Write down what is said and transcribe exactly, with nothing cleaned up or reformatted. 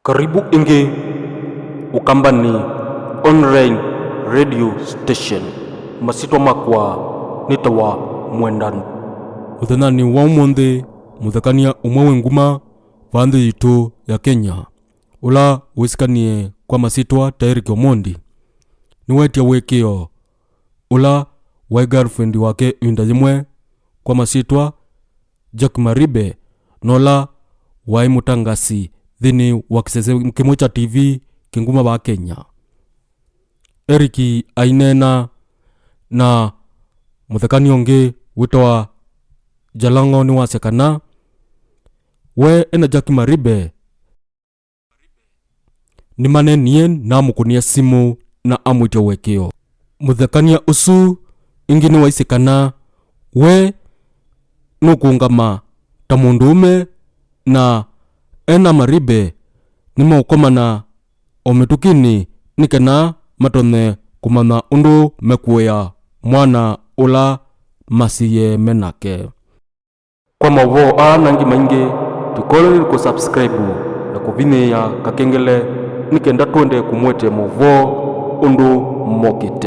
Karibu ĩngĩ Ũkambanĩ Online Radio Station. Masyĩtwa makwa nĩtawa Mwendani. Mũthenyanĩ wa ũmũnthĩ, mũthekany'a ũmwe wĩ nguma vaa nthĩ yitũ ya Kenya, ũla wĩsĩkanie kwa masyĩtwa ta Eric Omondi, nĩweetya ũĩkĩĩo ũla waĩ girlfriend wake ĩvinda yĩmwe kwa masyĩtwa Jack Maribe, na ũla waĩ mũtangasi nthĩnĩ wa kĩsese kĩmwe kya T V kĩ nguma vaa Kenya. Eric aineena na mũthekany'a ũngĩ wĩtawa Jalang'o nĩwasya kana we e na Jack Maribe nĩmaneenie na amũkũnĩa simũ na amwĩtya ũĩkĩĩo. Mũthekany'a ũsu ĩngĩ nĩwaisye kana we nũkũũngama ta mũndũũme na e na Maribe nĩmeũkomana o mĩtũkĩnĩ nĩ kana matonye kũmanya ũndũ mekũea mwana ũla masiĩĩe me nake. Kwa maũvoo aa na angĩ maingĩ, tũkolelye kũsubscribe na kũvinyĩĩa kakengele nĩ kenda tũendee kũmũetee maũvoo ũndũ mokĩte.